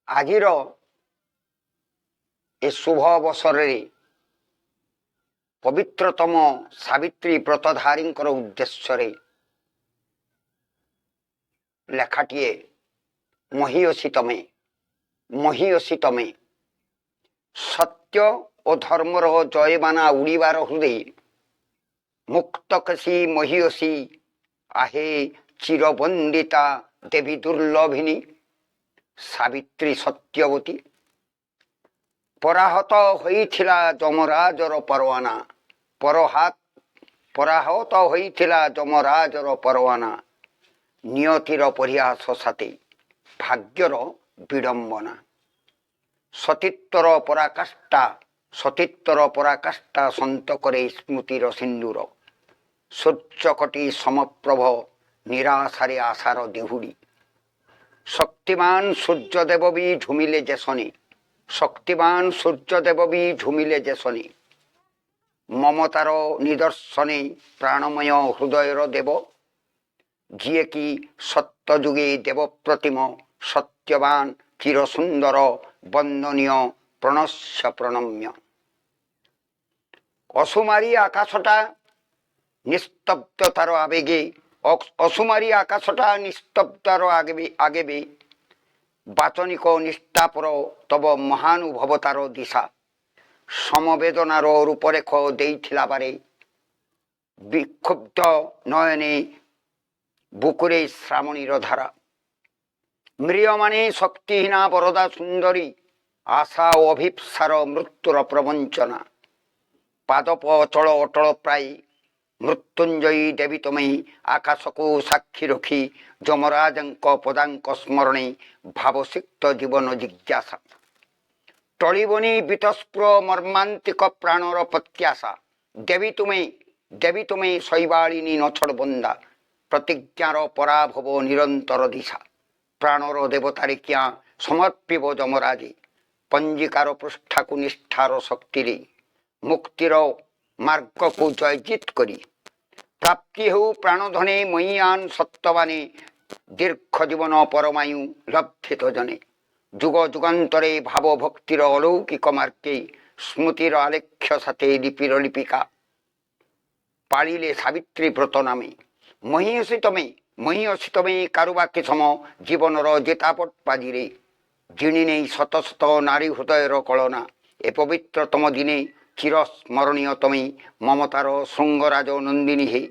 ଆଜିର ଏ ଶୁଭ ଅବସରରେ ପବିତ୍ରତମ ସାବିତ୍ରୀ ବ୍ରତଧାରୀଙ୍କର ଉଦ୍ଦେଶ୍ୟରେ ଲେଖାଟିଏ, ମହିୟସୀ ତମେ। ମହିୟସୀ ତମେ, ସତ୍ୟ ଓ ଧର୍ମର ଜୟବାନା ଉଡ଼ିବାର ହୃଦୟ ମୁକ୍ତକେଶୀ ମହିୟସୀ, ଆହେ ଚିରବନ୍ଦିତା ଦେବୀ ଦୁର୍ଲଭିନୀ ସାବିତ୍ରୀ ସତ୍ୟବତୀ। ପରାହତ ହୋଇଥିଲା ଯମରାଜର ପରୱାନା, ପରହାତ ପରାହତ ହୋଇଥିଲା ଯମରାଜର ପରୱାନା, ନିୟତିର ପରିହାସ ସାଥେ ଭାଗ୍ୟର ବିଡ଼ମ୍ବନା। ସତୀତ୍ୱର ପରାକାଷ୍ଠା, ସତୀତ୍ୱର ପରାକାଷ୍ଠା ସନ୍ତକରେ ସ୍ମୃତିର ସିନ୍ଦୁର, ସୂର୍ଯ୍ୟକୋଟି ସମପ୍ରଭ ନିରାଶାରେ ଆଶାର ଦେହୁଡ଼ି। ଶକ୍ତିମାନ ସୂର୍ଯ୍ୟଦେବ ବି ଝୁମିଲେ ଯେସନେ, ଶକ୍ତିମାନ ସୂର୍ଯ୍ୟଦେବ ବି ଝୁମିଲେ ଯେସନେ ମମତାର ନିଦର୍ଶନେ ପ୍ରାଣମୟ ହୃଦୟର ଦେବ, ଯିଏକି ସତ୍ୟଯୁଗେ ଦେବ ପ୍ରତିମ ସତ୍ୟବାନ ଚିରସୁନ୍ଦର ବନ୍ଦନୀୟ ପ୍ରଣସ୍ୟ ପ୍ରଣମ୍ୟ। ଅସୁମାରୀ ଆକାଶଟା ନିସ୍ତବ୍ଧତାର ଆବେଗେ, ଅସୁମାରୀ ଆକାଶଟା ନିସ୍ତବ୍ଧତାର ଆଗେବେ ବାଚନିକ ନିଷ୍ଠାପର ତବ ମହାନୁଭବତାର ଦିଶା ସମବେଦନାର ରୂପରେଖ ଦେଇଥିଲା ବାରେ ବିକ୍ଷୁବ୍ଧ ନୟନେ ବୁକୁରେ ଶ୍ରାବଣୀର ଧାରା। ମ୍ରିୟମାଣେ ଶକ୍ତିହୀନା ବରଦା ସୁନ୍ଦରୀ, ଆଶା ଓ ଅଭୀପ୍ସାର ମୃତ୍ୟୁର ପ୍ରବଞ୍ଚନା। ପାଦପ ଅଚଳ ଅଟଳ ପ୍ରାୟ ମୃତ୍ୟୁଞ୍ଜୟୀ ଦେବୀ ତମେ, ଆକାଶକୁ ସାକ୍ଷୀ ରଖି ଯମରାଜଙ୍କ ପଦାଙ୍କ ସ୍ମରଣେ ଭାବସିକ୍ତ ଜୀବନ ଜିଜ୍ଞାସା। ଟଳିବନି ବୀତସ୍ପୃହ ମର୍ମାନ୍ତିକ ପ୍ରାଣର ପ୍ରତ୍ୟାଶା। ଦେବୀ ତୁମେ, ଦେବୀ ତୁମେ ଶୈବାଳିନୀ ନଛଡ଼ ବନ୍ଦା, ପ୍ରତିଜ୍ଞାର ପରାଭବ ନିରନ୍ତର ଦିଶା। ପ୍ରାଣର ଦେବତାରେ କିଆଁ ସମର୍ପିବ ଯମରାଜେ ପଞ୍ଜିକାର ପୃଷ୍ଠାକୁ ନିଷ୍ଠାର ଶକ୍ତିରେ ମୁକ୍ତିର ମାର୍ଗକୁ ଜୟଜିତ କରି। ପ୍ରାପ୍ତି ହେଉ ପ୍ରାଣଧନେ ମୟୀୟାନ ସତ୍ୟବାନେ, ଦୀର୍ଘ ଜୀବନ ପରମାୟୁ ଲବ୍ଧିତ ଜନେ। ଯୁଗ ଯୁଗାନ୍ତରେ ଭାବ ଭକ୍ତିର ଅଲୌକିକ ମାର୍ଗେ ସ୍ମୃତିର ଆଲେଖ୍ୟ ସାଥେ ଲିପିର ଲିପିକା ପାଳିଲେ ସାବିତ୍ରୀ ବ୍ରତ ନାମେ। ମହିୟସୀ ତମେ, ମହିୟସୀ ତମେ କାରୁବାକି ସମ ଜୀବନର ଜେତାପଟ ବାଜିରେ ଜିଣି ନେଇ ଶତ ଶତ ନାରୀ ହୃଦୟର କଳନା। ଏ ପବିତ୍ରତମ ଦିନେ ଚିରସ୍ମରଣୀୟ ତମେ ମମତାର ଶୃଙ୍ଗରାଜ ନନ୍ଦିନୀ ହେ।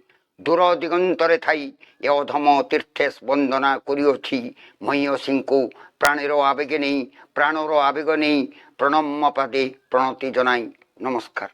ଦୂର ଦିଗନ୍ତରେ ଥାଇ ଏ ଅଧମ ତୀର୍ଥେଶ ବନ୍ଦନା କରିଅଛି ମହିୟସୀଙ୍କୁ ପ୍ରାଣୀର ଆବେଗ ନେଇ, ପ୍ରାଣର ଆବେଗ ନେଇ ପ୍ରଣମ୍ୟ ପାଦେ ପ୍ରଣତି ଜଣାଇ। ନମସ୍କାର।